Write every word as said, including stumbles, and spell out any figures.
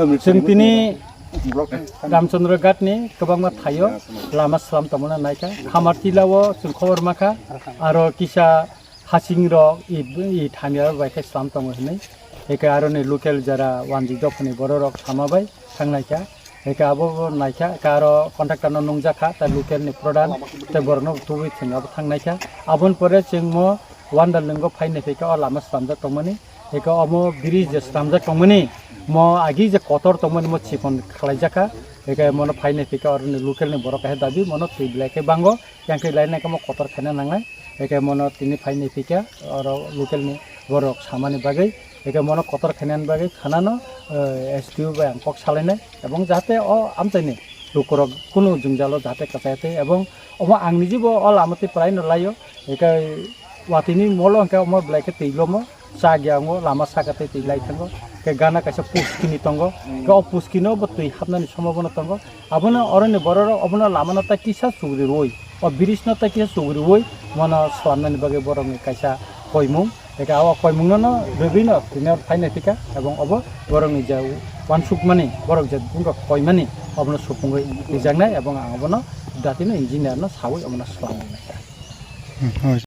Chwng tini Ramchandra Ghat ni kwbangma thaio lama slam tongmani naikha. Khamar Tila o chwng khobor makha, aro kisa hasing rok i, i thamya bai khe slam tongo hinwi. Eke aro ni local jara wanjwi dophani borok rok sama bai thangnaikha. Eke abo bo naikha, eke aro contractor no nungjakha, ta local ni pradhan, tei borok no tubui thwng abo thangnaikha. Aboni pore chwng mo Wandalwng o phai naiphaikha o lama slamjak tongmani. Eke omo bridge je slamjak tongmani, mo agi je kotor tongmani mo chikon khlaijakha. Eke mono phai naiphaikha oro ni local ni borok kaisa dabi mono twi belai khe bango. Yang khe lainai khe mo kotor khaina nangnai. Eke mono tini phai naiphaikha oro local ni borok samani bagwi. Eke mono kotor khainani bagwi thanano, eh, S D O bai ang kok salainai. Ebong jahate o amchaini lukurok kunu jwngjalo jahate kwchai tei ebong omo ang nijibo o lama twi pelaino laio. Eke watini molo hwnkhe omo belai khe twi lomo. Chak ya wngo, lama saka tei twi lai thango. Khe gana kaisa puskini tongo. Khe o puskino bo twi hapnani sombhabona tongo. Abono oroni bororok obono lamano tai kisa sugri rwui, o bridge no tai kisa sugri rwui, mono slamnani bagwi borokni kaisa koimung. Eke o koimungno no rwgwino tini phai naiphaikha, ebong obo borokni je uansukmani, borok je bumrok koimani, obono supungwi rijaknai, ebong ang obono datino engineer no saui obono slamnai.